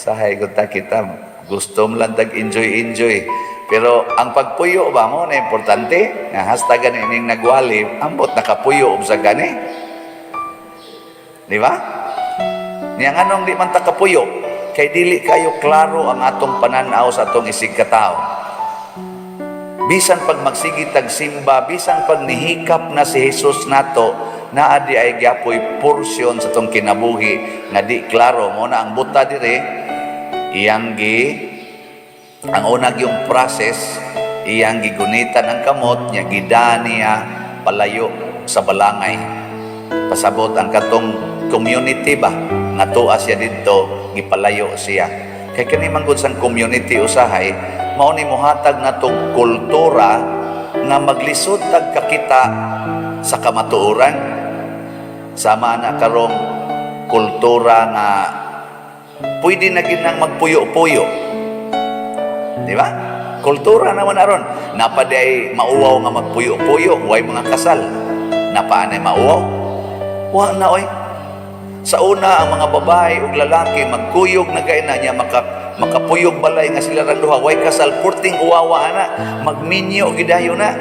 Usahay gud ta kita gusto mo lang tag enjoy enjoy. Pero ang pagpuyo ba mo na importante? Nga hasta gani ning nagwali, ambot nakapuyo og sa gani. Di ba? Niya nganong di man ta kapuyo? Kay dili kayo klaro ang atong pananaw sa atong isig katao. Bisan pag magsige tag simba, bisan pag nihikap na si Jesus nato, naa di ay gyapoy porsyon sa atong kinabuhi nga di klaro. Mo na ang buta dire, iyang gi ang una yung process, iyang gigunitan ang kamot niya, gida niya palayo sa balangay. Pasabot ang katong community ba nga tuwa siya didto, gipalayo siya. Kay kani man gud sang community, usahay mao ni mohatag natong kultura nga maglisod tag kakita sa kamatuoran. Sama na karong kultura nga pwede na gid nang magpuyo-puyo. Di ba? Kultura naman aron. Naa pa diay mauwaw nga magpuyo-puyo, way mga kasal. Naa pa anay mauwaw? Wa na oy. Sa una, ang mga babae ug lalaki magkuyog na kay na niya, makapuyog balay nga sila rang duha, way kasal, purting uwawa ana, magminyo gidayo na.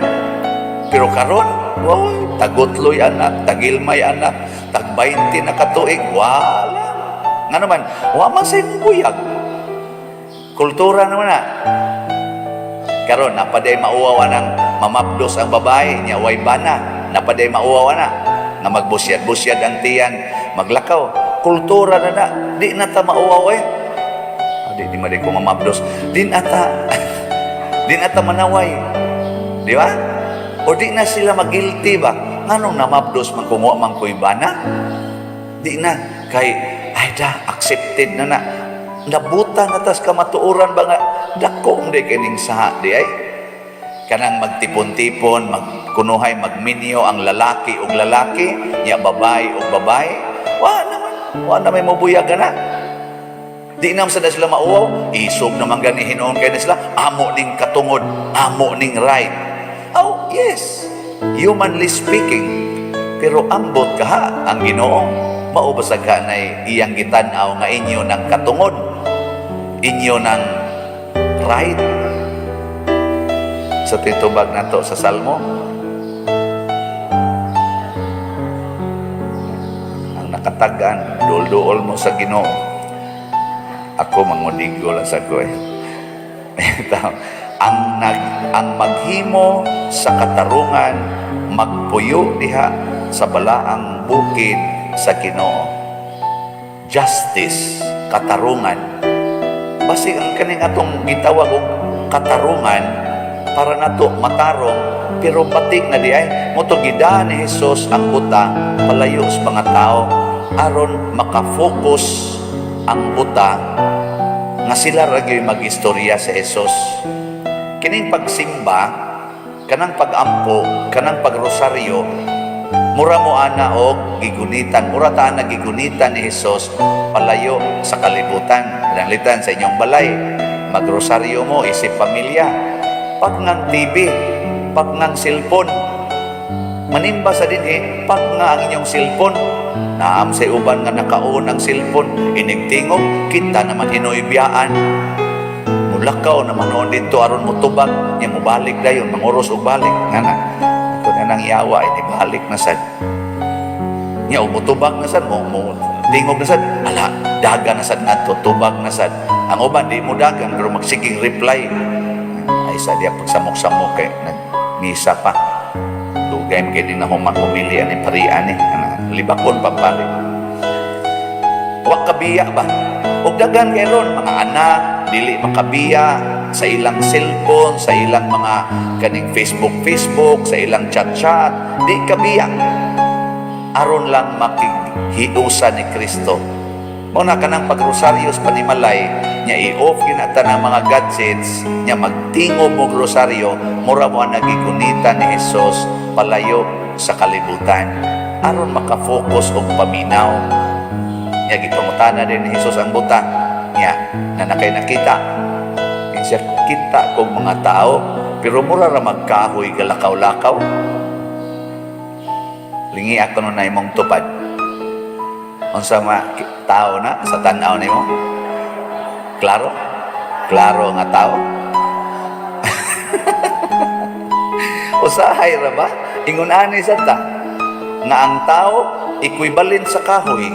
Pero karon, wow, tagutloy anak, tagilmay anak, tag 20 na katuig, wala. Nga naman, wa man sa imong buyag. Kultura naman na. Karon naa pa diay mauwaw ng mamapdos ang babae niya, way bana. Naa pa diay mauwaw na nga magbusyad-busyad ang tiyan, maglakaw. Kultura na na, di na ta mauwaw eh. Ah, di di man ko mamapdos. Di na ta manaway. Di ba? O di na sila magilty ba? Nganong namapdos man kung wa man ko'y bana? Di na kay ay da accepted na na. Nabuta na tas kamatuoran ba nga dako di kining saha di ay kanang magtipon-tipon, magkunuhay, magminyo ang lalaki ug lalaki, nya babae ug babae. Wa naman, wa na may mobuyag na. Di naman sa sila mauwaw, isog naman gani hinuon kay na sila, amo ning katungod, amo ning right. Oh, yes, humanly speaking. Pero ambot kaha ang Ginoo, mao basag ka na iyang gitan-aw nga inyo ng katungod, inyo ng right. Sa titubag nato sa Salmo, ang nakatagan, duol-duol mo sa Ginoo. Ako mangudigo lang sa ko eh. Ang maghimo sa katarungan magpuyo diha sa balaang bukid sa Ginoo. Justice, katarungan. Basi ang kaning atong gitawag og katarungan para nato matarong, pero batik na di ay mo to gida ni Jesus ang buta palayo sa mga tao aron makafocus ang buta nga sila ra gyud magistorya sa Jesus. Kining pagsimba, kanang pagampo, kanang pagrosaryo, mura mo ana og gigunitan, mura ta ana gigunitan ni Jesus palayo sa kalibutan. Pananglitan sa inyong balay, magrosaryo mo isip pamilya. Pag ngang TV, pag ngang cellphone, manimba sa dinhi, pag nga ang inyong cellphone. Naam sa uban nga nakaon ang cellphone, inigtingog, kita naman hinuoy biyaan. Mulakaw naman noon dito aron mo tubag, nya mobalik dayon, manguros og balik. Nga na, ako na nang yawa, eh, balik na sad. Nya og motubag na sad, mo tingog na sad, ala, daga na sad ngadto, tubag na sad. Ang uban di mo dagan pero magsiging reply. Ay sa diya pagsamok-samok kay nagmisa pa. Dugay man kini na human humili ani parian ni ana libakon pampali. Wa kabiya ba? Og daghan kay ron mga anak dili makabiya sa ilang cellphone, sa ilang mga kaning Facebook Facebook, sa ilang chat-chat, di kabiya. Aron lang makighiusa ni Kristo. Mao na kanang pagrosaryo sa panimalay, nya i-off ginata ng mga gadgets, nya magtingob og rosaryo, mura mo ang nagigunita ni Jesus palayo sa kalibutan. Aron makafocus og paminaw. Nya gipangutana din ni Jesus ang buta, nya na nakay nakita. Siya kita kog mga tao, pero mura ra magkahoy galakaw-lakaw. Lingi ako nun na imong tupad. Unsa ma tao na sa tan-aw nimo? Klaro? Klaro nga tao? Usahay ra ba? Ingon ani sa ta nga ang tao equivalent sa kahoy.